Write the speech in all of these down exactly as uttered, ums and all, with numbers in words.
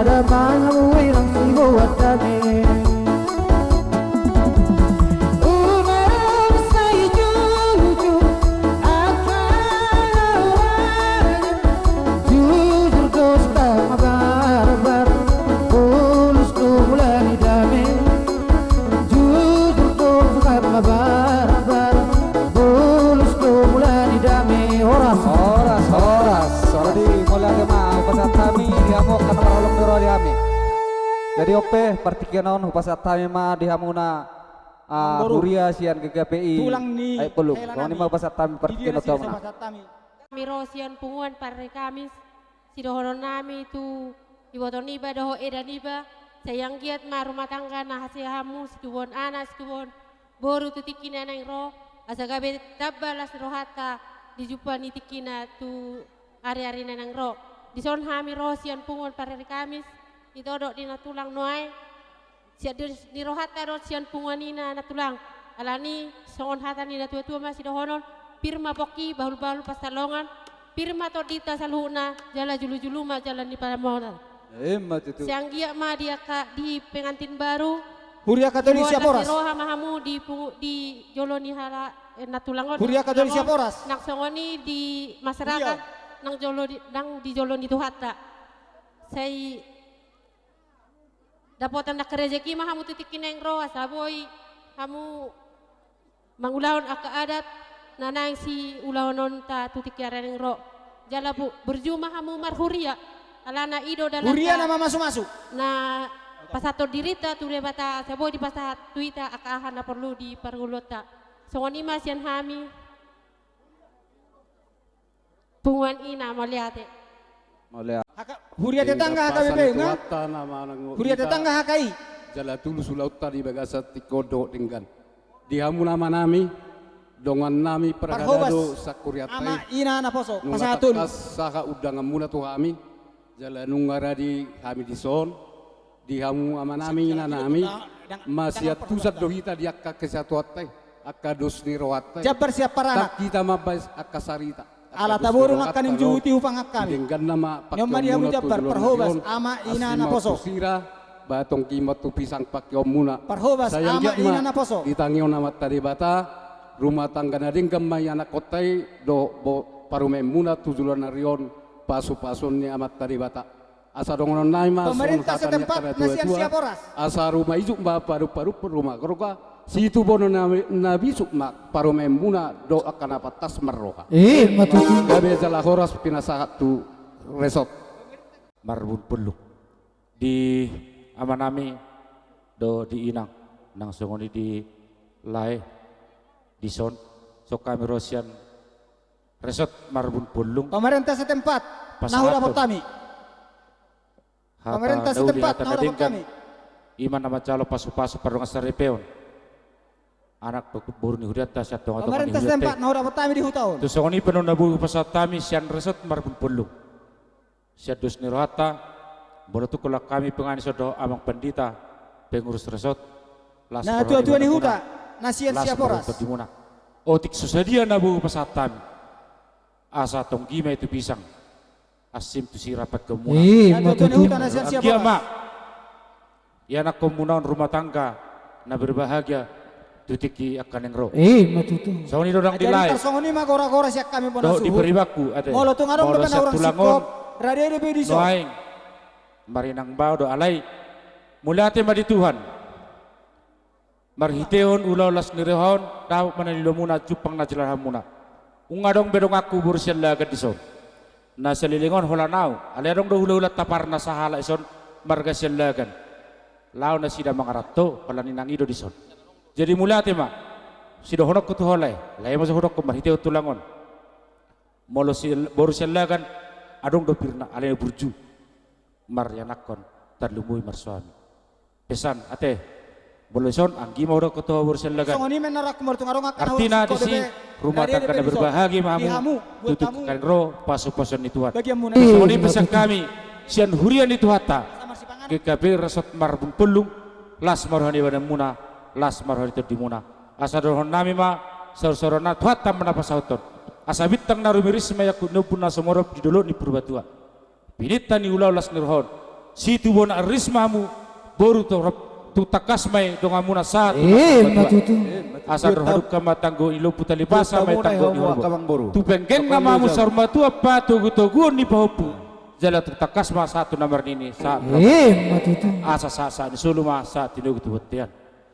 Ada pangamu inang siboan dame. Unang sai jujur angka lawangan. Jujur do sangkap mabarbar, bulus do mula ni dame. Jujur do sangkap mabarbar, bulus do mula ni dame. Horas. Horas, horas. Jadi mauliate ma hupasahat hami di hamu angka na marholong ni roha di hami. Jadi on pe partingkian on hupasahat hami ma di hamuna, ah, huria sian G K P I Aek Bolung. Songon i ma hupasahat hami partingkian on tu hamuna. Hami ro sian punguan Parekamis, sidohononnami tu iboto niba dohot eda niba, sai anggiat ma rumah tangga na hasea hamu, situbuan anak, situbuan boru tu tingki na naeng ro, asa gabe tamba las ni rohanta di jumpa ni tingkina tu ari-ari na naeng ro. Dison hami ro sian punguan Parekamis, ditodok di nantulang nuaeng, sian dos ni rohanta dohot sian punguan i na nantulang. Alani songon hata ni natua-tua ma sidohonon, pir ma pongki, bahul-bahul pansalongan, pir ma tondinta saluhutna, jala julu-julu ma jalan ni padamotan. Emma tutu. Sai anggiat ma di angka, di pengantin baru. Huria Katolik Siaporas. Boan las ni roha ma hamu di pu-, di jolo ni halak, eh, nantulang on. Huria Katolik Siaporas. Nang songon i di masyarakat, nang jolo di, nang di jolo ni Tuhanta. Sai dapotan angka rejeki ma hamu tu tingki naeng ro, asa boi hamu mangulahon angka adat na naeng siulahononta tu tingki ari naeng ro. Jala bu-, burju ma hamu marhuria, alana i do dalanta. Huria na mamasu-masu. Na pasahathon dirinta tu Debata, asa boi dipasahat tu hita angka aha na porlu di parngoluonta. Songon i ma sian hami. Punguan i na mauliate. Mauliate. Huria tetangga H K B P, nga? Huria tetangga H K I. Jala tulus ulaonta di bagasan tingki on dohot denggan. Di hamu amanami, dongannami, parhobas parhadado sangkurianta i. Ama, ina, naposo, pasahathon. Nunga tangkas sahat undanganmuna tu hami. Jala nunga radi hami dison, di hamu amanami, inanami, masiantusan do hita di angka kesatuanta i, angka dos ni rohanta i. Jambar sian paranak. Ndang hita mambahen angka sarita. Ala taboru angka na juhut i hupangangkami. Dengganna ma. Nion ma di hamu jambar, parhobas, ama, ina, naposo. Sira, batong kimot tu pisang pangkeonmuna. Parhobas, ama, ina, naposo. Sai anggiat ma ditangihon Amanta Debata, rumah tangga na denggan ma i anakkonta i, dohot bo-, parumaenmuna tu joloan ni ari on, pasu-pasu ni Amanta Debata. Asa dohononnami ma songon hata ni angka na tua-tua. Asa rumah ijuk ma parup-parup rumah gorga, situboan na, na bisuk ma parumaenmuna dohot angka na pantas marroha. Emma tutu. Gabe jala horas pinasahat tu resort. Marbun pollung. Di amanami dohot di inang, nang songon i di lae, dison, songon hami ro sian resort Marbun Pollung. Pamarenta setempat, na hudapot hami. Pamarenta setempat, na hudapot hami. Ima na manjalo pasu-pasu pardongan saripeon. Anak dohot boru ni hurianta sian tonga-tonga ni hurianta. Pamarenta setempat, na hudapot hami di huta on. Tu songon i pe nuaeng na boi hupasahat hami sian resort Marbun Pollung. Sian dos ni rohanta, molo tung holan hami penganis on dohot amang pandita, pengurus resort, las ma roha ni badanmuna, las ma roha ni tondimuna. Otik so sadia na boi hupasahat hami. Asa tonggi ma i tu pisang, ansim tu sira pangkeonmuna. Ima tutu. Anggiat ma ianakkonmuna on rumah tangga na berbahagia tu tingki angka naeng ro. Ima tutu. Songon i do dang di lae. Songon i ma gora-gora sian hami bona suhut. Dohot di paribanku ate. Molo tung adong dope na hurang singkop, rade dope dison. Nuaeng marinang bao do, alai mauliate ma di Tuhan. Marhitehon ulaon las ni roha on, dapot ma na niluluanmuna, jumpang na jinalahanmuna. Nunga adong be donganku boru Siallagan dison. Na saleleng on holan au, alai adong do hula-hula tapar na sahalak dison, marga Siallagan. Laho nasida mangaranto, holan inang i do dison. Jadi mauliate ma, sidohononku tu ho lae, lae ma so hudokkon marhitehon tulang on. Molo si boru Siallagan, adong do pirna, alai na burju. Marianakhon, tarlumobi marsuami. Pesan, ate, molo dison, anggi ma hudokkon tu ho boru Siallagan. Artina disi, rumah tangga na berbahagia ma hamu, tutu angka naeng ro, pasu-pasuon ni Tuhan. Songon i pesan hami, sian huria ni Tuhanta, G K P Resort Marbun Pollung, las ma roha ni badanmuna, las ma roha ni tondimuna. Asa dohononnami ma, saur-saurna Tuhanta ma na pasahathon. Asa bintang na rumiris ma i angkup ni ombun na sumorop di dolok ni Purbatua. Pinta ni ulaon las ni roha on. Situbuan aris ma hamu, boru torop, tung tangkas ma i donganmuna sahat tu... Ima tutu. Asa dohot hadungka ma tanggo i lombu, tali pasa ma i tanggo i horbo. Tu penggeng nama hamu saur matua, patogutoguon ni pahompu. Jala tung tangkas ma sahat tu na marnini, sahat tu na marnini. Ima tutu. Asa sahat, sahat ni solu ma sahat tinogu tu bontean.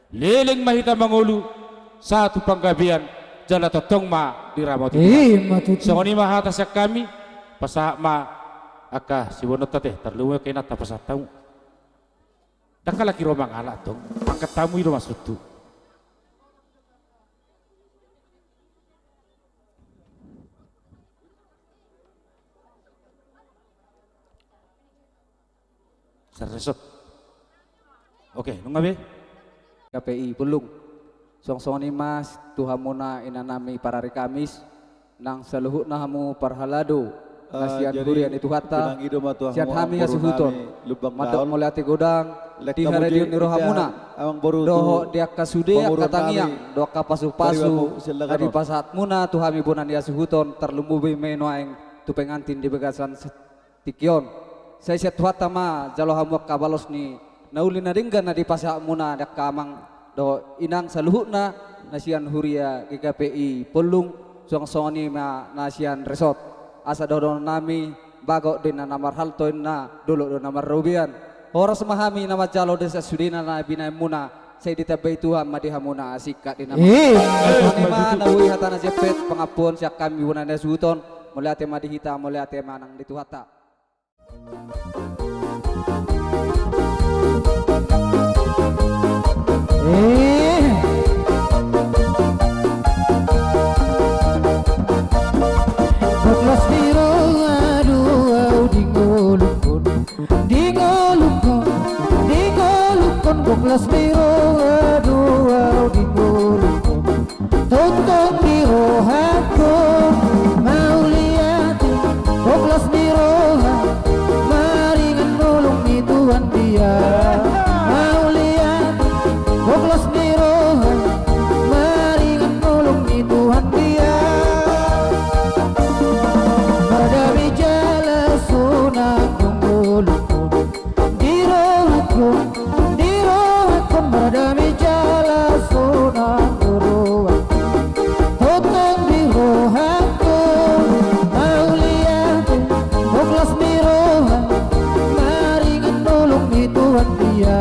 Leleng ma hita mangolu sahat tu panggabean, jala tongtong ma diramoti Tuhan. Ima tutu. Songon i ma hata sian hami, pasahat ma angka siboanonta, te, tarlumobi angka inanta pasahat hamu. Ndang halak i ro mangalap tong, angka tamu i do maksudhu. Sian resort. Oke, nunga be? G K P I Pollung. Songon i ma tu hamuna inanami parari Kamis, nang saluhutna hamu parhalado na sian huria ni Tuhanta, sian hami hasuhuton. Mandok mauliate godang di haradeon ni rohamuna dohot di angka sude angka tangiang dohot angka pasupasu na dipasahatmuna tu hami bona ni hasuhuton, tarlumobi ma i nuaeng tu pengantin di bagasan tingki on. Sai sian Tuhanta ma jalo hamu angka balos ni na uli na denggan na dipasahatmuna di angka amang dohot inang saluhutna na sian huria G K P I Pollung, suang songon i ma na sian resort. Asa dohononnami, bagot do inna na marhalto, inna dolok do na marrobean. Horas ma hami na manjalo di sasudena na binahenmuna, sai ditambai Tuhan ma di hamuna singkat di na... Ima tutu. Songon i ma na boi hata na jempek, pangampuon sian hami bona ni hasuhuton. Mauliate ma di hita, mauliate ma nang di Tuhanta. Gok las ni roha do au di ngolungkon, di ngolungkon, di ngolungkon, gok las ni roha do au di ngolungkon. Tongtong di rohangku mauliate, gok las ni roha, maringan holong ni Tuhan dia. Mauliate, gok las ni roha, maringan holong ni Tuhan dia. Mardame jala sonang ngolungkon, di rohangku, di rohangku, mardame jala sonang do rohangku. Tongtong di rohangku mauliate, gok las ni roha, maringan holong ni Tuhan dia.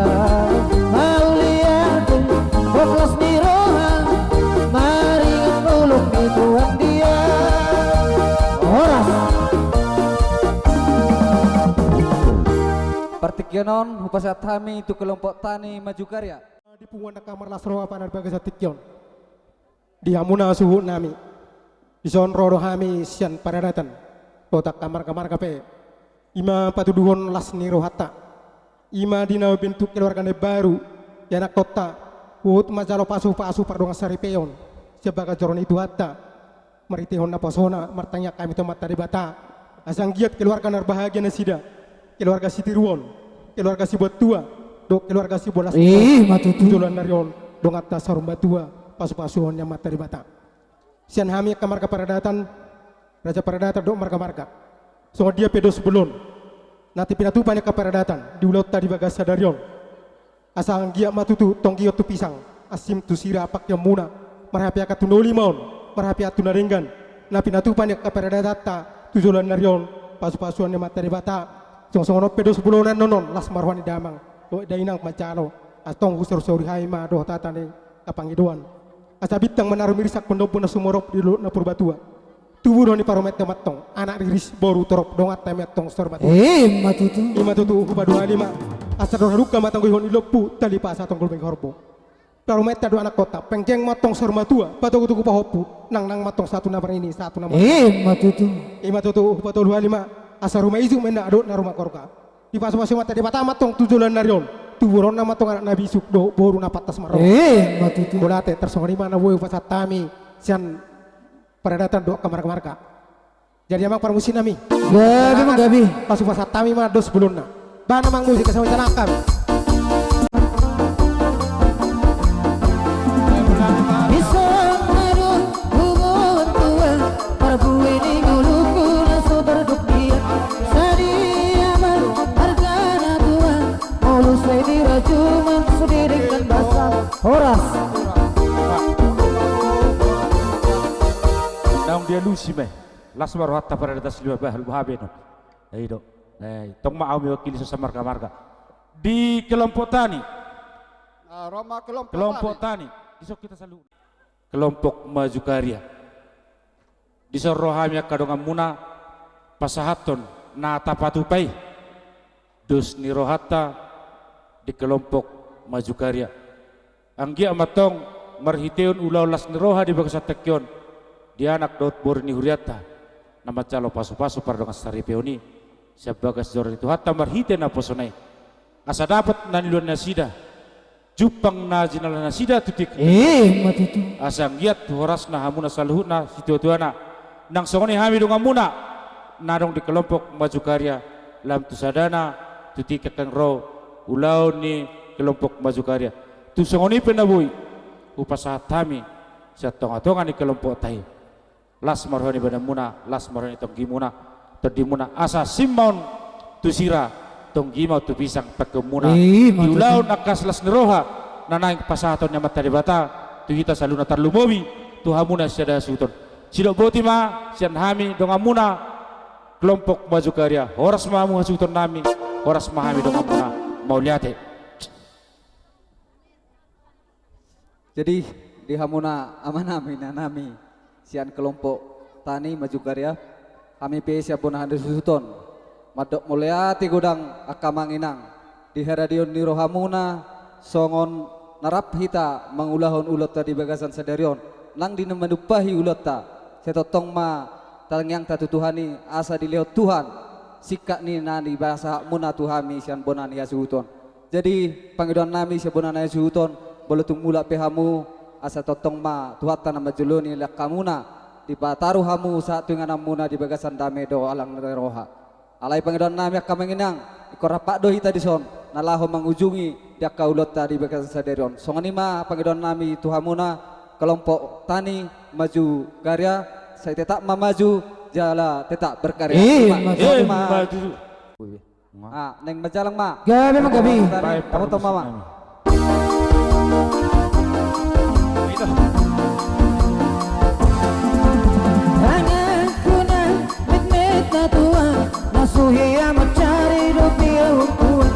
Mauliate, gok las ni roha, maringan holong ni Tuhan dia. Horas. Partingkian on hupasahat hami tu kelompok tani Maju Karya. Di punguan angka marlas roha pe na di bagasan tingki on, di hamuna suhutnami, dison ro do hami sian paradatan dohot angka marga-marga pe. Ima patuduhon las ni rohanta. Ima di na bentuk keluarga na imbaru, ianakhonta, huhut manjalo pasu-pasu pardongansaripeon sian bagas joro ni Tuhanta. Marhitehon naposona martangiang hami tu Amanta Debata, asa anggiat keluarga na marbahagia nasida, keluarga sitiruon, keluarga sibuat tua, dohot keluarga sibolas. Ima tutu. Tu joloan ni ari on, donganta saur matua, pasu-pasuon ni Amanta Debata. Sian hami angka marga paradatan, raja paradatan dohot marga-marga, songon dia pe dos bolon na pinatupa ni angka paradatan di ulaonta di bagas sadari on. Asa anggiat ma tutu tonggi on tu pisang, ansim tu sira pangkeonmuna, marhapeahan tu na uli ma on, marhapeahan tu na denggan, na pinatupa ni angka paradatanta tu joloan ni ari on, pasu-pasuon ni Amanta Debata. Songon-songon on pe dos bolon annon on, las ma roha ni damang dohot dainang manjalo, asa tong husaur-sauri hami ma dohot hata ni angka pangidoan. Asa bintang ma na rumiris, angka dombu na sumorop di dolok na Purbatua, tubu do ni parumaenta ma antong anak riris, boru torop, donganta ma antong saur matua. Ima tutu. Ima tutu, hupaduahali ma. Asa dohot hadungka ma tanggo i hon i lombu, tali pasa tonggo lumbeng horbo. Parumaenta dohot anakhonta, penggeng ma antong saur matua, patogu-togu pahompu, nang-nang ma antong sahat tu na marnini, sahat tu na martua. Ima tutu. Ima tutu, hupatoluhali ma. Asa ruma ijuk ma inna dohot na ruma gorga, dipasu-pasu Amanta Debata ma antong tu joloan ni ari on, tubu ronna ma antong anak na bisuk dohot boru na pantas marroha. Ima tutu. Mauliate, tarsongon i ma na boi hupasahat hami sian paradatan dohot angka marga-marga. Jadi amang parmusiknami, gabe ma gabe, pasu-pasahat hami ma dos bolonna. Bahen amang musik, asa manjalang hami. Bisa madu hubungan tua, parbue ni ngolungku na so tardok dia. Sadia ma argana tu Cuman sude denggan basa. Horas. Naung dialusi ma i. Las ma rohanta, paradatas lima bahal, boha be annon. Ai do. Ai, tong ma au mewakili songon samarga-marga. Di kelompok tani. Ah, ro ma kelompok tani. Kelompok tani. Dison hita saluhutna. Kelompok Maju Karya. Dison ro hami angka donganmuna pasahathon na tapatupa i dos ni rohanta di kelompok Maju Karya. Anggiat ma antong marhitehon ulaon las ni roha di bagasan tingki on, di anak dohot boru ni hurianta na manjalo pasu-pasu pardongansaripeon i sian bagas joro ni Tuhanta marhite naposona i, asa dapot na niulaan nasida, jumpang na jinalahan nasida tu tingki. Eh, ima tutu. Asa anggiat tu horasna hamuna saluhutna situa-tuana. Nang songon i hami donganmuna na adong di kelompok Maju Karya, lam tu sadana tu tingki angka ro ulaon ni kelompok Maju Karya. Tu songon i pe na boi hupasahat hami sian tonga-tonga ni kelompokta i. Las ma roha ni badanmuna, las ma roha ni tonggimuna, tondimuna, asa sim ma on tu sira, tonggi ma on tu pisang, pangkeonmuna. Ima tutu. Di ulaon angka las ni roha na naeng pasahaton ni Amanta Debata tu hita saluhutna, tarlumobi tu hamuna sada hasuhuton. Sidok boti ma sian hami donganmuna kelompok Maju Karya. Horas ma hamu hasuhutonnami, horas ma hami donganmuna. Mauliate. Jadi, di hamuna amanami, inanami sian kelompok tani Maju Karya, hami pe sian bona hasuhuton mandok mauliate godang angka amang inang di haradeon ni rohamuna, songon na rap hita mangulahon ulaonta di bagasan sadari on, nang di na manumpahi ulaonta, sai tongtong ma tangiangta tu Tuhan i, asa dilehon Tuhan singkat ni na nipasahatmuna tu hami sian bona ni hasuhuton. Jadi, pangidoannami sian bona ni hasuhuton, molo tung mulak pe hamu, asa tongtong ma Tuhanta na manjoloani langkamuna, dipataru hamu sahat tu ingananmuna di bagasan dame dohot alang ni roha. Alai pangidoannami angka amang inang, ingkon rap do hita dison na laho mangujungi di angka ulaonta di bagasan sadari on. Songon i ma pangidoannami tu hamuna kelompok tani Maju Karya, sai tetap ma maju jala tetap berkarya. Eh, ima tutu. Ah, naeng manjalang ma. Gabe ma, gabe. Tabo tama ma. Tanganku na metmet na tua, na so hea mancari dope au, Tuhan.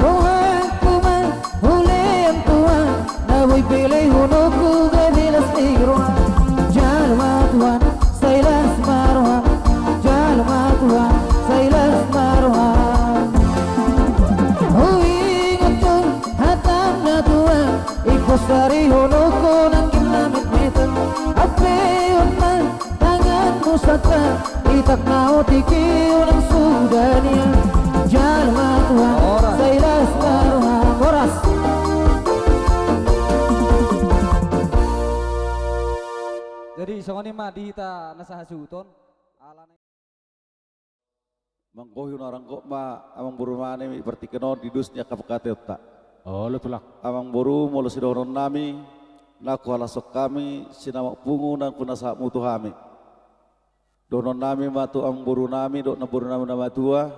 Rohangku ma hulean, Tuhan, na boi pelehononku gabe las ni roha. Jalo ma, Tuhan, sai las ma roham. Jalo ma, Tuhan, sai las ma roham. Huingot do hatam na tua, ingkon sarihononku nang game na metmetan. Ampeon ma tanganmu santa, itak na otik i unang suda nian. Jalo ma, Tuhan, sai las ma roham. Horas. Jadi, songon i ma di hita na sahasuhuton. Manggohi na rangkot ma amangborunami partingkian on di dos ni angka pangkataionta. Olo, Tulang. Amangboru, molo sidohononnami na huhalashon hami sinamot pungu nang pinasahatmu tu hami. Dohononnami ma tu amangborunami dohot namborunami na matua,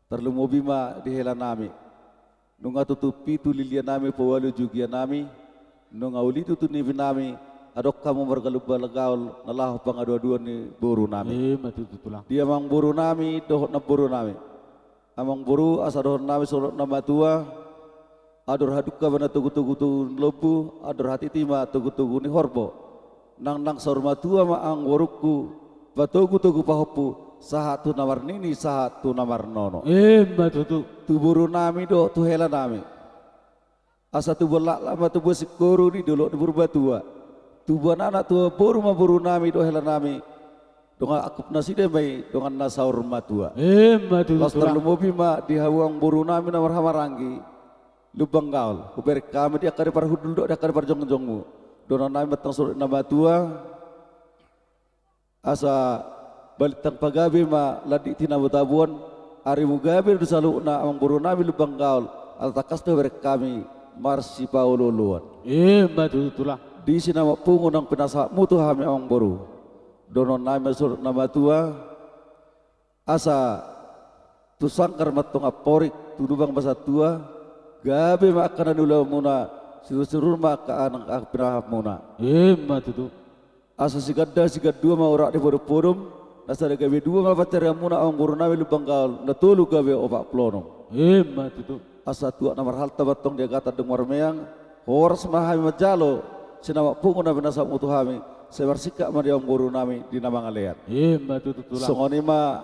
tarlumobi ma di helanami. Nunga tutu pitu lilianami paualu jugianami, nunga uli tutu nipinami, adong hamu marga Lumban Gaol na laho pangaduaduan ni borunami. Ima tutu, Tulang. Di amangborunami dohot namborunami. Amangboru, asa dohononnami songon na matua, andor hadungka ma na togutogu ni lombu, andor hatiti ma togutogu ni horbo. Nang, nang saur matua ma amangborungku, patogutogu pahompu, sahat tu na marnini, sahat tu na marnono. Ima tutu. Tu borunami dohot tu helanami. Asa tubuan laklak ma tubuan singkoru di dolok ni Purbatua. Tubuan anak tubuan boru ma borunami dohot helanami. Dongan angkup nasida ma i dongan na saur matua. Ima tutu, Tulang. Laos tarlumobi ma di hamu amangborunami na marhahamaranggi. Lumban Gaol, hubereng hami di angka na parhundul dohot di angka na parjongjongmu. Dohononnami ma tong songon na matua, asa balintang pagabe ma landik tinabo-taboan, arimu gabe do saluhutna amangborunami Lumban Gaol, ala tangkas do hubereng hami marsipaolo-oloan. Ima tutu, Tulang. Di sinamot pungu nang pinasahatmu tu hami amangboru. Dohononnami ma songon na matua, asa tu sanggar ma antong amporik, tu lubang ma santua, Gabe ma angka na niulaonmuna, situtu ma angka anak, angka pinahanmuna. Ima tutu. Asa siganda sigandua ma urat ni podom-podom, na sada gabe dua ma pancarianmuna, amang boru nami Lumban Gaol, na tolu gabe opat pulu onom. Ima tutu. Asa tuat na marhalto ma antong di agatan dung marmeang, horas ma hami manjalo sinamot pungu na pinasahatmu tu hami, sai marsingkat ma di amang boru nami di na mangalean. Ima tutu, tulang. Songon i ma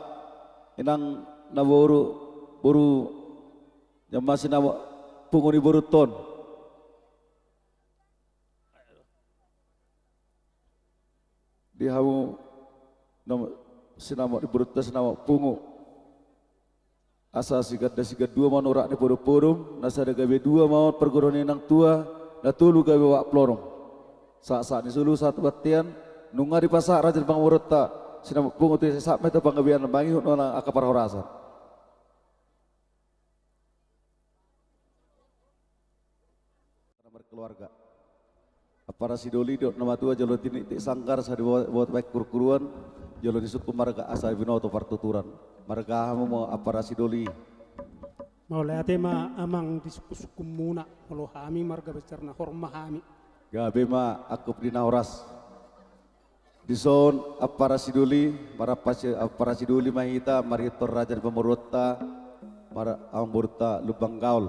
inang na boru, boru, jama sinamot pungu ni borunta on. Di hamu, nom-, sinamot ni borunta, sinamot pungu. Asa siganda sigandua ma on urat ni podom-podom, na sada gabe dua ma on parguru ni nang tua, na tolu gabe opat pulu onom. Sahat-sahat ni solu sahat tu bontean, nunga dipasahat raja ni pamoruonta sinamot pungu tu i, sai sahat ma i tu panggabean mangihut ma nang angka parhorasan. Markeluarga. Ampara Sidoli, didok na matua, jolo tinitip sanggar, sai diboto baen kurukuruan, jolo disungkun marga asa binoto partuturan. Marga hamu ma Ampara Sidoli? Mauliate ma amang di sungkun-sungkunmuna, molo hami marga Banjarnahor ma hami. Gabe ma angkup di na horas. Dison Ampara Sidoli, marampang si-, Ampara Sidoli ma hita, marihut raja ni pamoruonta, mar-, amang borunta Lumban Gaol.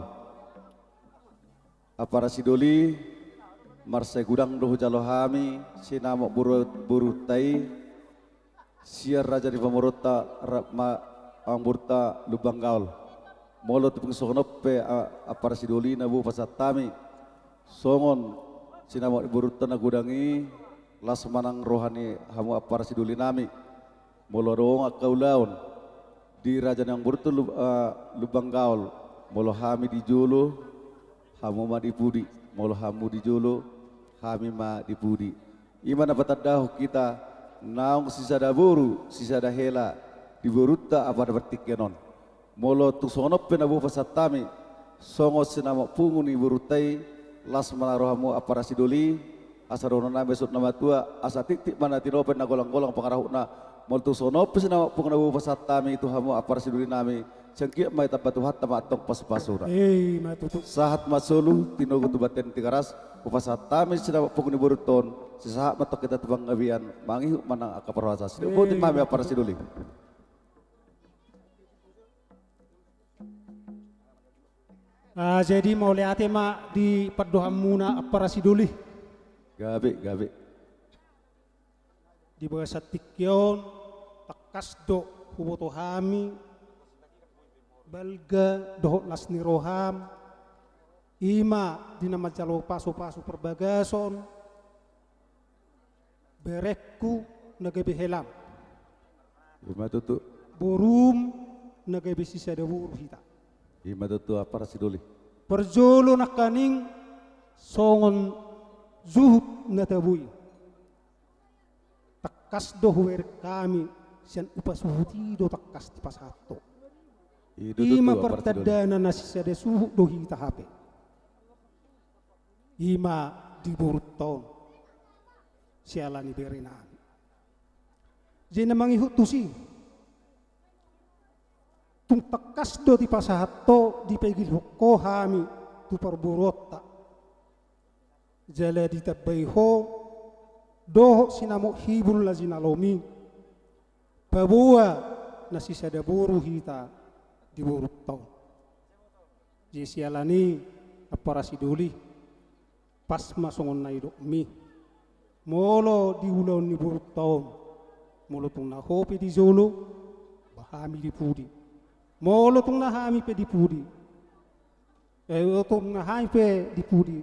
Ampara Sidoli, marsai godang do hujalo hami sinamot boru-, borunta i, sian raja ni pamoruonta ra-, ma-, amang borunta Lumban Gaol. Molo tung songon on pe, a-, Ampara Sidoli, na boi hupasahat hami songon sinamot ni borunta na godang i, las ma nang roha ni hamu Ampara Sidoli nami. Molo adong angka ulaon di raja ni amang borunta Lub-, eh, Lumban Gaol, molo hami di jolo, hamu ma di pudi. Molo hamu di jolo, hami ma di pudi. I ma na patandahon hita naung sisada boru, sisada hela di borunta apala partingkian on. Molo tung songon on pe na boi hupasahat hami songon sinamot pungu ni borunta i, las ma nang rohamu Ampara Sidoli, asa dohonon nami songon na matua, asa tiktik ma na tinopa, na golang-golang pangarahutna. Molo tung songon on pe sinamot pungu na boi hupasahat hami tu hamu Ampara Sidoli nami, sai anggiat ma ditamba Tuhanta ma antong pasu-pasuna. I ma tutu. Sahat ma solu tinogu tu bontean Tigaras, hupasahat hami sinamot pungu ni borunta on, sai sahat ma antong hita tu panggabean mangihut ma nang angka parhorasan. Sai boti ma hami Ampara Sidoli. Ah, jadi mauliate ma di pandohanmuna Ampara Sidoli. Gabe, gabe. Di bagasan tingki on, tangkas do huboto hami balga dohot las ni roham, i ma di na manjalo pasu-pasu parbagason, berengku na gabe helam. I ma tutu. Borum na gabe sisada boru hita. I ma tutu, Ampara Sidoli. Parjolo nangkaning songon juhut na tabo i. Tangkas do hubereng hami, sian upa suhut i do tangkas dipasahat ho. I do tutu, Ampara Sidoli. I ma partandana na sisada suhut do hita hape. I ma di borunta on, siala ni berenami. Jadi na mangihut tusi, tung tangkas do dipasahat ho, dipagilhon ho hami tu parboruonta. Jala ditambai ho dohot sinamot hibul na jinalom i, paboa na sisada boru hita di borunta on. Jadi siala ni i, Ampara Sidoli, pas ma songon na nidokmi. Molo di ulaon ni borunta on, molo tung na ho pe di jolo, ba hami di pudi. Molo tung na hami pe di pudi, eh, tung na hami pe di pudi,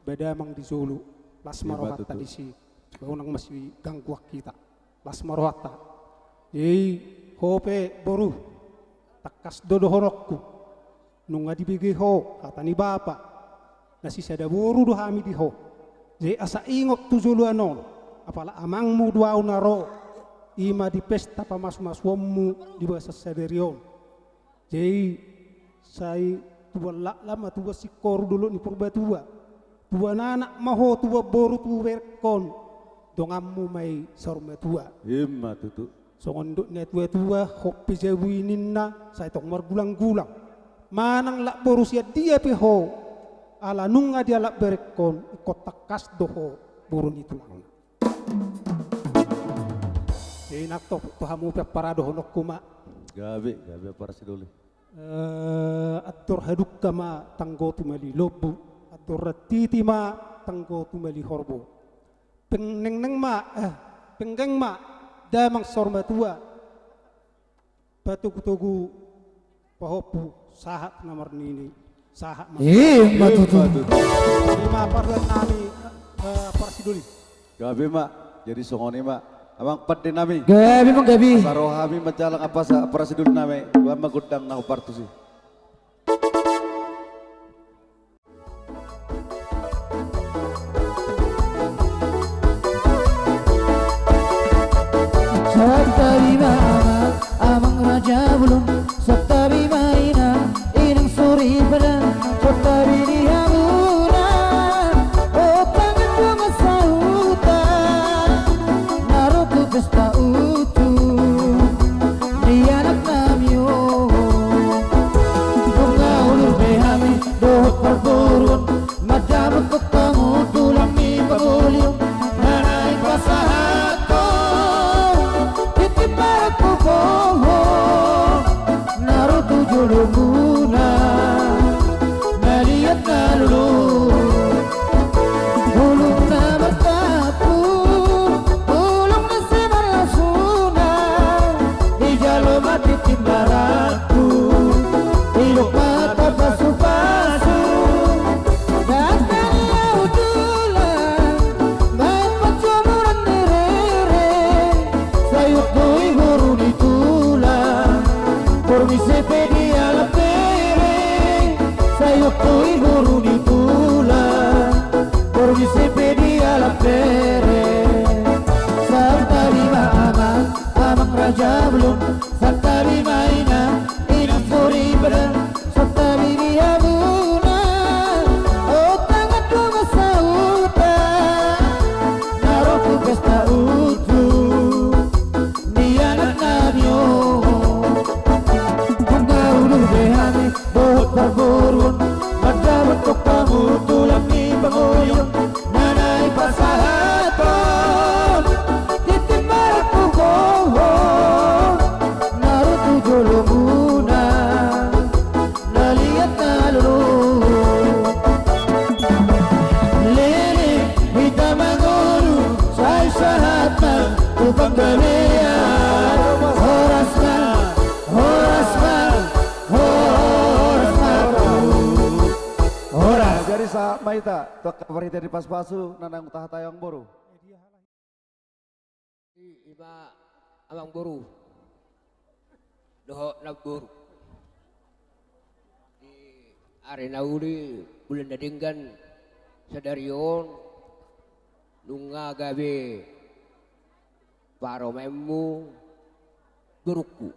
ba damang di jolo. Las ma rohanta disi, ba unang masigangguan hita. Las ma rohanta. Jadi ho pe boru, tangkas do dohononku. Nunga dibege ho hata ni bapa, na sisada boru do hami di ho. Jadi asa ingot tu joloan on, apala amangmu do ahu na ro, i ma di pesta pamasumasuonmu di bagasan sadari on. Jadi sai tubuan laklak ma tubuan singkoru, dolok ni Purbatua. Tubuan anak ma ho, tubuan boru tu berengkon, donganmu ma i saur matua. I ma tutu. Songon didok ni natua-tua, hot pe jabu i ninna, sai tong margulang-gulang. Manang lak boru sian dia pe ho, ala nunga dialap berengkon, ingkon tangkas do ho boru ni tulangna. Inang, tu hamu pe ampara dohononku ma. Gabe, gabe ampara sidoli. Eh, andor hadungka ma tanggo tumali lombu, andor rantiti ma tanggo tumali horbo. Pengnengneng ma, eh, penggeng ma damang saur matua. Patogutogu pahompu sahat na marnini, sahat ma. Ima tutu. Ima parrohahon nami, eh, ampara sidoli. Gabe ma, jadi songon i ma. Amang pande nami. Gabe ma, gabe. Asa ro hami manjalang ampara sidoli nami. Boan ma gondang na hombar tusi. Santabi ma amang, amang raja bolon. Santabi ma inang, inang soripada. Santabi di hamuna, o tangan dua ma sahuta. Na ro tu pesta utu ni anak nami on. Nunga ulur be hami dohot parboruon, mandapothon hamu tulang ni pangoli on, na naeng pasahathon tintin marangkup on, na ro tu jolomuna. Melihat na lolo, bulung na martampuk, bulung na simarlasuna, dijalo ma tintin marangkup, didok ma tapasupasu. Dangka ni ahu tulang, baen panjomuran ni rere. Sai utuhi boru ni tulang, boru ni sipe dialap bere. Sai utuhi boru ni tulang, boru ni sipe dialap bere. Santabi ma amang, amang raja bolon. Santabi ma inang, inang soripada. Santabi di hamuna, o tangan dua ma sahuta. Na ro tu pesta utu ni anak nami on. Nunga ulur be hami dohot parboruon, mandapothon hamu tulang ni pangoli on, na naeng pasahathon tintin marangkup on, na ro tu jolomuna. Melihat na lolo. Leleng hita mangolu, sai sahat ma tu panggabean. Horas ma, horas ma, horas ma. Horas. Jadi sahat ma hita tu angka parhitean ni pasupasu na naeng tahatahon, amangboru. I, ima amangboru dohot namboru. Di ari na uli, bulan na denggan sadari on, nunga gabe parumaenmu borungku.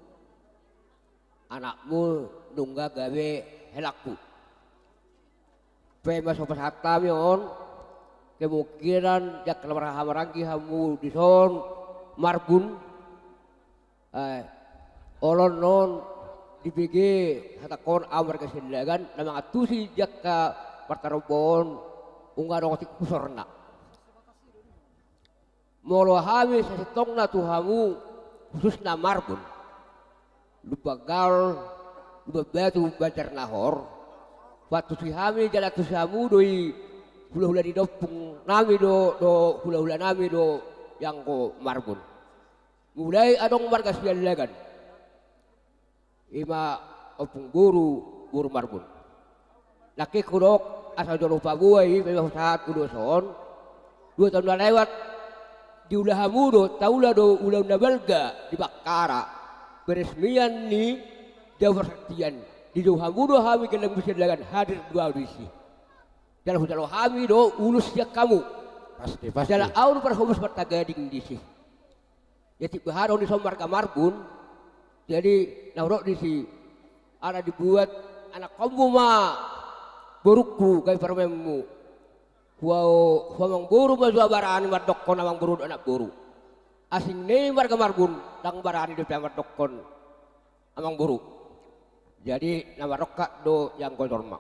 Anakmu nunga gabe helangku. Pe ma so pasahat hami on, kemungkinan jala marhahamaranggi hamu dison, Marbun. Eh, olo on dibege hatangkon ahu marga Siallagan, na mangantusi jala martarombo on, nunga adong otik pusorna. Molo hami sasintongna tu hamu, khususna Marbun, Lumban Gaol, Lumban Batu, Banjar Nahor, paantusi hami jala antusi hamu do i, hulahula ni ompung nami do, dohot hulahula nami do i anggo Marbun. Mulai adong marga Siallagan, ima ompung boru, boru Marbun. Nangkin hudok asa jolo paboa i, pe ma hupasahat ulos on. Dua taon na lewat, diula hamu do, taula do ulaon na balga di Bakkara, peresmian ni Jabu Parsantian. Dijou hamu do hami, geleng, Siallagan, hadir do ahu disi. Jala hujalo hami do ulos sian hamu. Pasti, pasti. Jala ahu do parhobas martagading disi. Jadi bahat on dison marga Marbun. Jadi na hudok disi, ala dibuat anakkonmu ma borungku gabe parumaenmu. Hua-, huamangboru ma jua barani mandokkon amangboru dohot anakboru. Asing ni marga Marbun, ndang barani dope mandokkon amangboru. Jadi na marrongkap do ianggo jolma.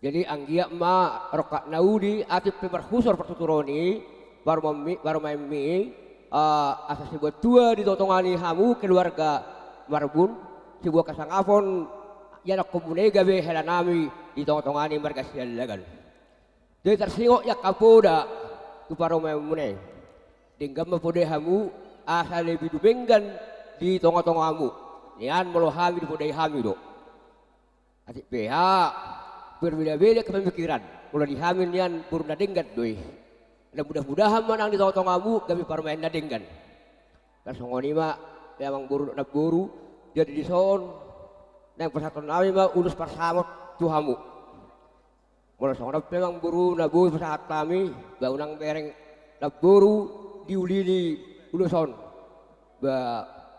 Jadi anggiat ma rongkap na uli, atik pe marhusor partuturon i, parumaenmi, parumaenmi, ah, asa sibuat tua di tongatonga ni hamu keluarga Marbun, sibuat hasangapon ianakhonmuna i gabe helanami di tongatonga ni marga Siallagan. Jadi tarsingot i angka poda tu parumaenmuna i. Denggan ma podai hamu, asa lebih dumenggan di tongatongamu. Nian molo hami dipodai hami do. Atik pe ha, berbeda-beda pemikiran. Molo di hami nian boru na denggan do i. Na mudah-mudahan ma nang di tongatongamu gabe parumaen na denggan. Laos songon i ma, amangboru dohot namboru, jadi dison naeng pasahatonnami ma ulos parsamot tu hamu. Molo songon on pe amangboru na boi pasahat hami, ba unang bereng namboru di uli ni ulos on. Ba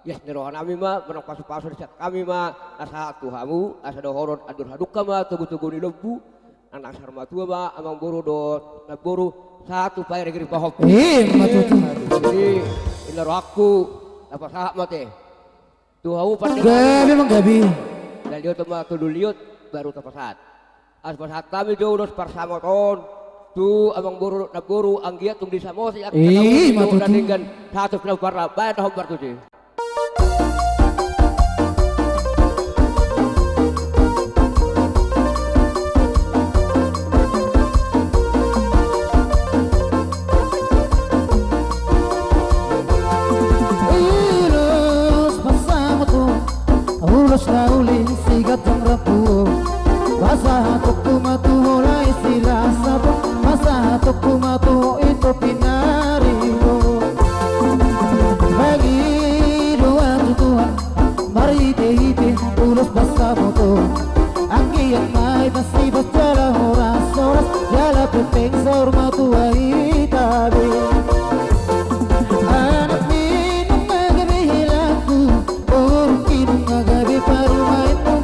ias ni rohanami ma, manang pasupasu ni sian hami ma na sahat tu hamu, asa dohonon andor hadungka ma togu-togu ni lombu, nang saur matua ma amangboru dohot namboru sahat tu pairing-iring pahompu. Ima tutu. Jadi, inna rohangku, na pasahat ma te. Tu hamu pande. Gabe manggabe. Na liot ma tu liot, baru tapasahat. Asa pasahat hami jo ulos parsamot on tu amangboru dohot namboru, anggiat tung disamoti angka na uli dohot na denggan sahat tu pinahan-parna. Baen na hombar tusi. Ulos parsamot on, ulos na uli siganjang rambu on. Pasahatonku ma tu ho lae Silasabon, pasahatonku ma tu ho ito pinaribot. Mangido ahu tu Tuhan, marhite-hite ulos parsamot on. Anggiat ma i masibas jala horas-horas, jala pepeng saur matua hita be. Anakmi nunga gabe helangku, borungki nunga gabe parumaenmu.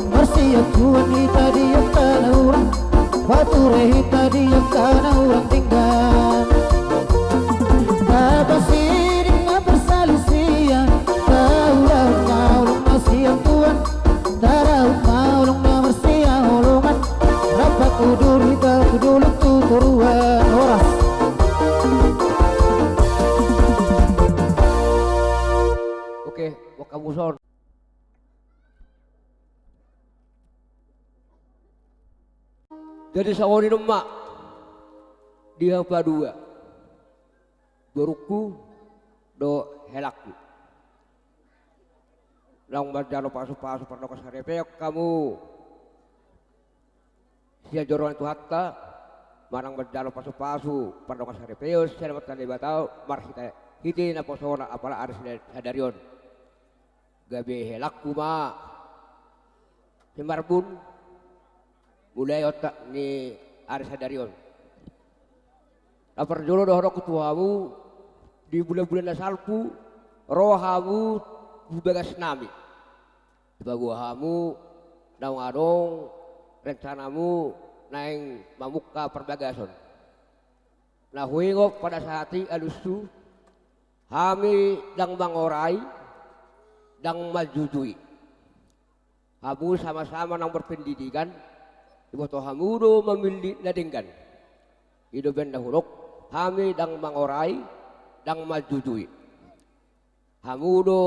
Marsiantuan hita di angka na hurang, pature hita di angka na hurang denggan. Tapasiding ma parsalisian, taulahon ma holong na sian Tuhan. Taraup ma holong na marsihaholongan, rap ma tu dolok, tu dolok tu toruan. Horas. Oke, buat kamu son. Jadi songon i do ma di hamu paduahon, borungku dohot helangku. Naung manjalo pasupasu pardongansaripeon hamu sian joro ni Tuhanta, manang manjalo pasupasu pardongansaripeon sian Amanta Debata marhite-hite naposona apala ari sadari on. Gabe helangku ma si Marbun, mulai otak ni ari sadari on. Na parjolo dohononku tu hamu, di bulan-bulan na salpu, ro hamu tu bagasnami. Dipaboa hamu naung adong rencanamu naeng mamungka parbagason. Na huingot pada saat i alusu, hami ndang mangorai, ndang manjujui. Hamu sama-sama naung berpendidikan, diboto hamu do mamillit na denggan. I do umbahen na hudok, hami ndang mangorai, ndang manjujui. Hamu do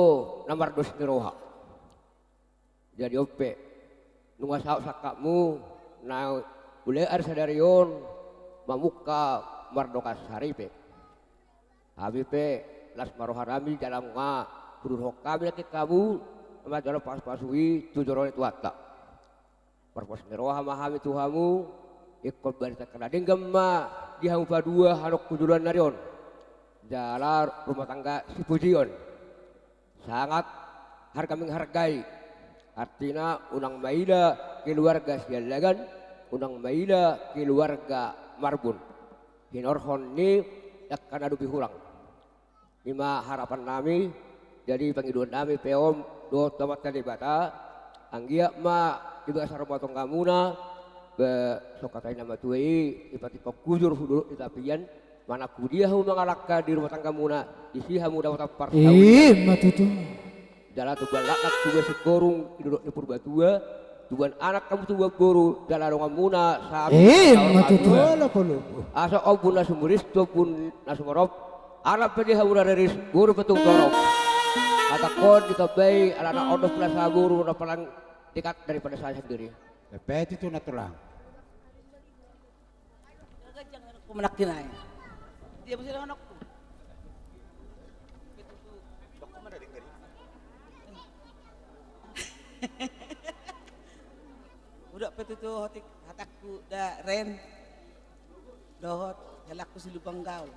na mardos ni roha. Jadi on pe, nunga saut sangkapmu, na mulai ari sadari on mamungka mardongan saripe. Hami pe las ma rohanami jala nunga hudurhon hami nangkin hamu na manjalo pasupasu i tu joro ni Tuhanta. Marpos ni roha ma hami tu hamu, ingkon barita angka na denggan ma di hamu paduahon tu joloan ni ari on. Jala rumah tangga sipujion. Sangat harga menghargai. Artina unang maila keluarga Siallagan, unang maila keluarga Marbun. Hinorhon ni angka na dope hurang. I ma harapannami, jadi pangidoannami pe on dohot tu Amanta Debata, anggiat ma di bagasan rumah tanggamuna, ba songon hata ni na matua i, dipatimbang hujur hu dolok ni tapian, manang hu dia hamu mangalangka di rumah tanggamuna, disi hamu dapotan parsaulian. Ima tutu. Jala tubuan laknak tubuan singkoru i didok ni Purbatua, tubuan anak hamu tubuan boru, jala donganmuna sahat. Eh, ma tutu. Asa ombun na sumurus, ombun na sumorop, anak pe di hamu na riris, boru pe tung torop. Hatangkon ditambai alana on do pula saboru na paling dekat daripada saya sendiri. Pepet itu na tulang. Ganjang anakku manangkin ae. Dia mesti ada anakku. Udah pe tutu hotik hatangku da Ren. Dohot helangku si Lumban Gaol.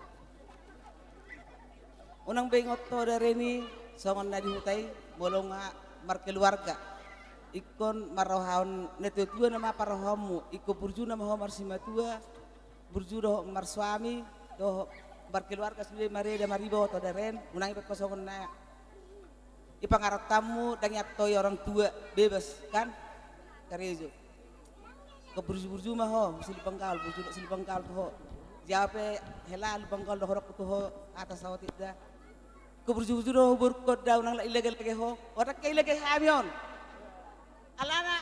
Unang be ingot ho da Ren i songon na di huta i, molo nga markeluarga. Ingkon marrohahon na tuatua nama parrohaonmu, ingkon burju nama ho marsimatua, burju dohot marsuami, dohot markeluarga sude mareda mariboto da Ren, unang ibaen ho songon na i pangarantoanmu, ndang iantoi orang tua, bebas kan? Karejo. Ingkon burju-burju ma ho si Lumban Gaol, burju dohot si Lumban Gaol tu ho. Jala pe hela Lumban Gaol do ho dohot tu ho, hata saotik da. Ingkon burju-burju do ho borungkon da, unang lak ilage-lage ho. Oda ke ilage hami on. Alana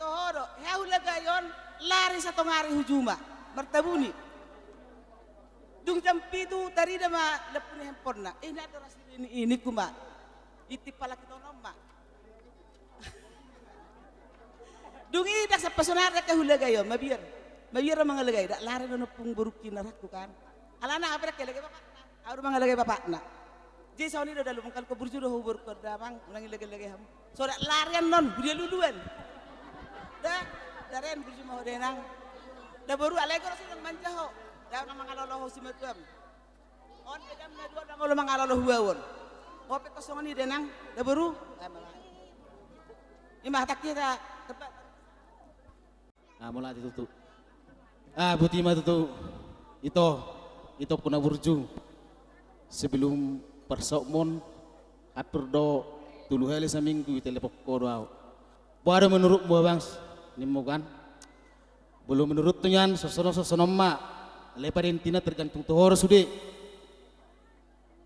toho do, hea hulagai on, lari satongari hujuma. Martabuni. Dung jam pitu tarida ma lampu ni handphonena. Eh, na do rasida ni i, ningku ma. Iti pala kita on ma. Dung i ndang sampasonari angka hulagai on, mabiar. Mabiar mangalagai, ndang lari do ompung borungki na rangku kan. Alana aha pe ndang ilage bapakna. Ahu do mangalagai bapakna. Jadi songon i do da Lumban Gaol, ingkon burju do ho borungkon da amang, unang ilage-lage hamu. So ndang lari annon, hudia luluan. Da, da Ren burju ma ho da inang. Da boru alai goro sing manja ho. Da unang mangalolo ho simatuam. On pe jam na dua ndang olo mangalolo huaon. Ho pe ingkon songon i da inang, da boru. Ima hatangki da tempat. Ah, mauliate tutu. Ah, boti ma tutu. Ito, itongku na burju. Sebelum parsautmon, hampir do tolu hali saminggu ditelepon ho do ahu. Boha do menurutmu, Abang? Nimmu kan. Molo menuruthu nian, songon on, songon on ma. Alai pada intina tergantung tu ho do sude.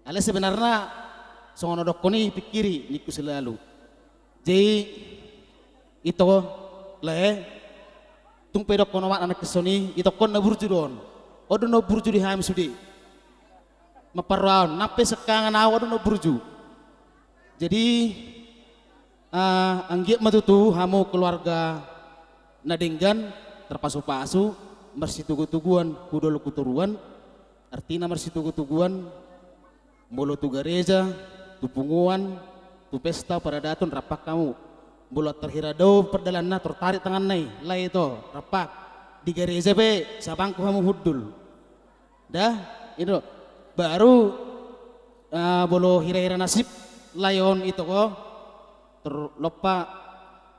Alai sebenarna songon na hudokkon i, pikiri ningku selalu. Jadi ito lae, tung pe didokkon omakna nangkin songon i, itongkon na burju do on. On do na burju di hami sude. Mamparrohahon, nang pe siangkangan ahu on do na burju. Jadi, ah, anggiat ma tutu hamu keluarga na denggan, terpasupasu, marsitogutoguan, hudol hutoruan, artina marsitogutoguan, molo tu gareja, tu punguan, tu pesta paradaton, rampak hamu. Molo antar hira dao pardalananna, tor tarik tanganna i, lae ito, rampak. Di gareja pe, sabangku hamu hundul. Da, i do. Baru, ah, molo hira-hira nasib, lae on ito ho, tor lompa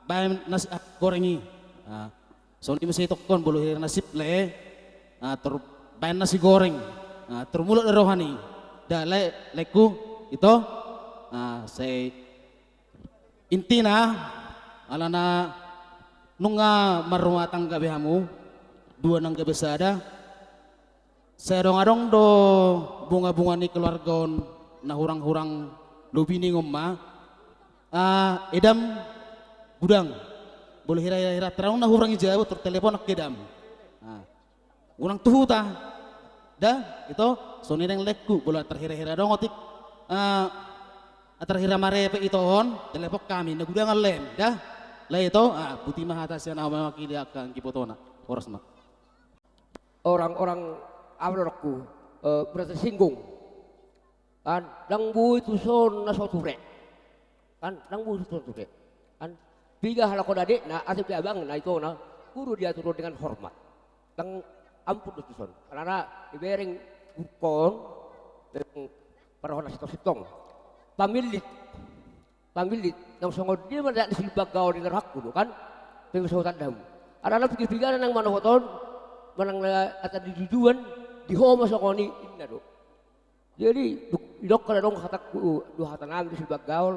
baen nasi, ah, goreng i. Ah, songon i muse itongkon, molo hira nasib lae, ah, tor baen nasi goreng. Ah, tor mulak do roha ni. Da lae, laengku, ito. Ah, sai intina, alana nunga marrumah tangga be hamu, dua nang gabe sada. Sai adong-adong do bunga-bunga ni keluarga on na hurang-hurang lobi ni on ma. Ah, edam gudang. Molo hira-hira terang na hurang i jabu, tor telepon angka edam. Ah. Unang tu huta. Da, ito, songon i nang laengku, molo antar hira-hira adong otik. Ah, antar hira marepet ito on, telepon hami, na gudangan lem, da. Lae ito, ah, boti ma hata sian ahu mewakili angka anggibotona. Horas ma. Orang-orang, apa do rohku, eh, merasa tersinggung. Kan, ndang boi tuson na so ture. Kan, ndang boi tuson ture. Kan, piga halak on adekna, asa pe abangna, itona, kudu diatur dengan hormat. Ndang ampun do tuson. Alana, dibereng burungkon, bereng parrohahon na sintong-sintong. Pamillit. Pamillit, nang songon dia ma na si Lumban Gaol i na rohangku do, kan? Pe masa hutandamu. Alana piga-pigana nang manohot on, manang na ata di tujuan, di ho ma songon i, inna do. Jadi, didok, didok adong hatangku, dua hatanami di si Lumban Gaol,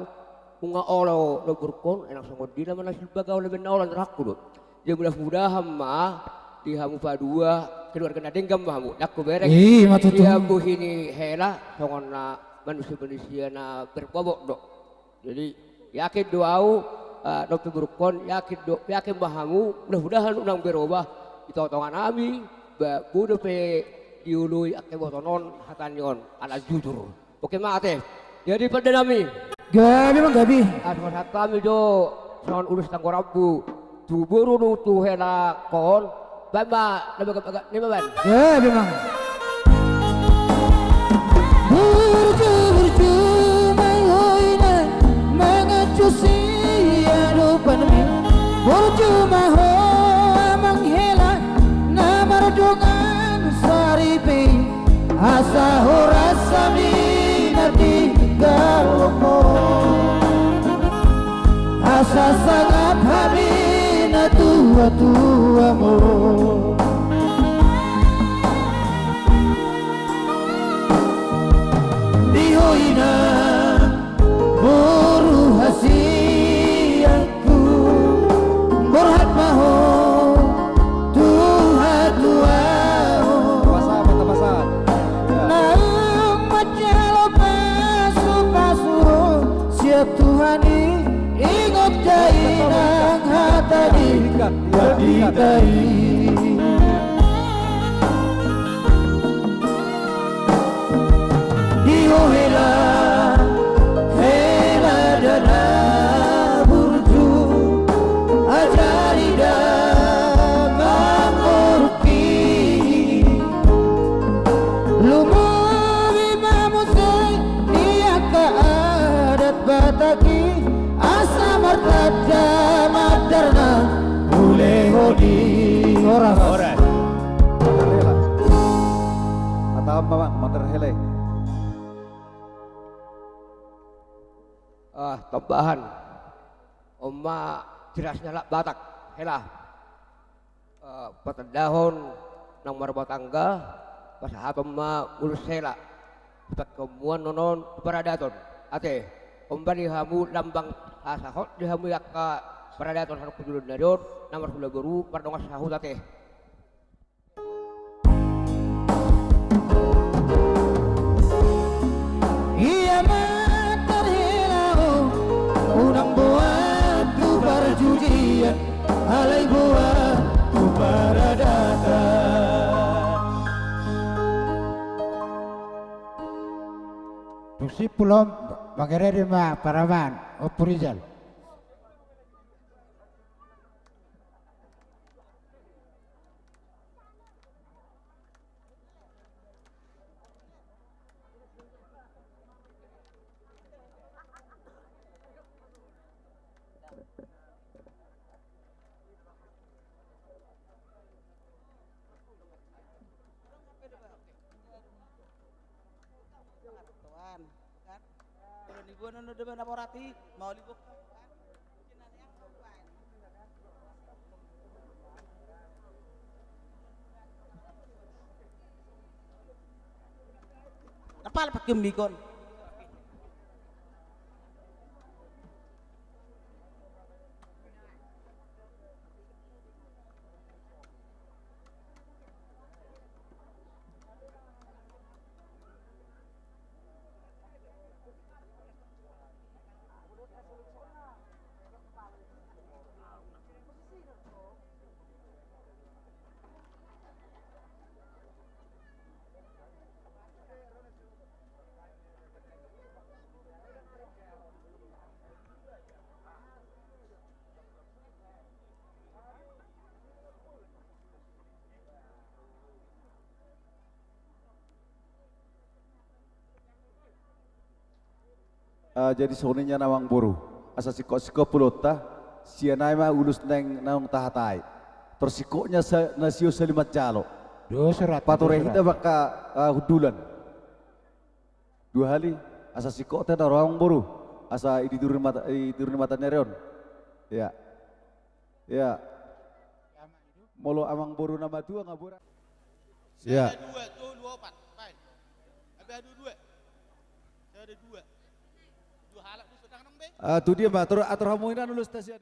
nunga olo do burungkon, eh, nang songon dia nama na si Lumban Gaol, na baen na olo na rohangku do. Jadi mudah-mudahan ma, di hamu padua, keluarga na denggan ma hamu, ndang hubereng. Ima tutu. Di hamu hini hela, songon na manusia-manusia na berbobot do. Jadi, Yakin do ahu, eh, na umpeborungkon, yakin do, yakin ma hamu, mudah-mudahan unang berobah di tongatonganami, ba, boi dope dioloi angka iboton on hata ni on, ala jujur. Oke ma ate. Jadi pandenami. Gabe ma gabe. Asa pasahat hami do songon ulos tanggorambu tu boru dohot tu helangkon. Baen ma na bagak-bagak ni ma baen. Gabe ma. Burju, burju ma ho inang, manganju siadopanmi. Burju ma ho amang hela, na mardongan saripe. Asa horas hami na tinggalhon ho, asa sangap hami natuatuam on. Di ho inang boru hasian, borhat ma ho tu hatuaon. Pasahat, pasahat. Naung manjalo pasupasu sian Tuhan i, ingot da inang hata ni pandita i. Di ho hela, hela da na burju, ajari da mangurpi. Lumobi ma muse di angka adat Batak i, asa martanda mandar na hulehon i. Horas. Horas. Mandarhela. Mataon ma, Bang, mandarhela i. Ah, tambahan. On ma ciri khas ni halak Batak, hela. Eh, patandahon naung marumah tangga, pasahaton ma ulos hela. Sipangkeonmuan on tu paradaton. Ate, on ma di hamu lambang hasahot di hamu angka paradaton sahat tu joloan ni ari on, na marhula boru, mardongan sahuta ate. Ia mandarhela ho, unang boan tu parjujian, alai boan tu paradatan. Tung simpul on, mangarade ma paraman, Ompu Rizal. Tuan, kan? Kalau di gua nono demen apa rati, mau libur kan? Napala pakai mikon. Ah, jadi songon i nian amang boru, asa singkop-singkop ulaonta, sian i ma ulos naeng naung tahatai. Tor singkopna sa-, na sihol sahali manjalo. Dos rat, pature dos hita rat. Bangka, ah, hundulan. Dua hali, asa singkop hita na ro amang boru, asa i di tiur ni mata, i tiur ni mata ni ari on. Ya. Ya. Molo amang boru na matua nga borat. Ya. Sada dua, tu dua opat. Baik. Ada dua dua. Sada dua. Dua halak tu sedang nang be. Ah, tu dia ma, atur, atur hamu inang ulos ta sian.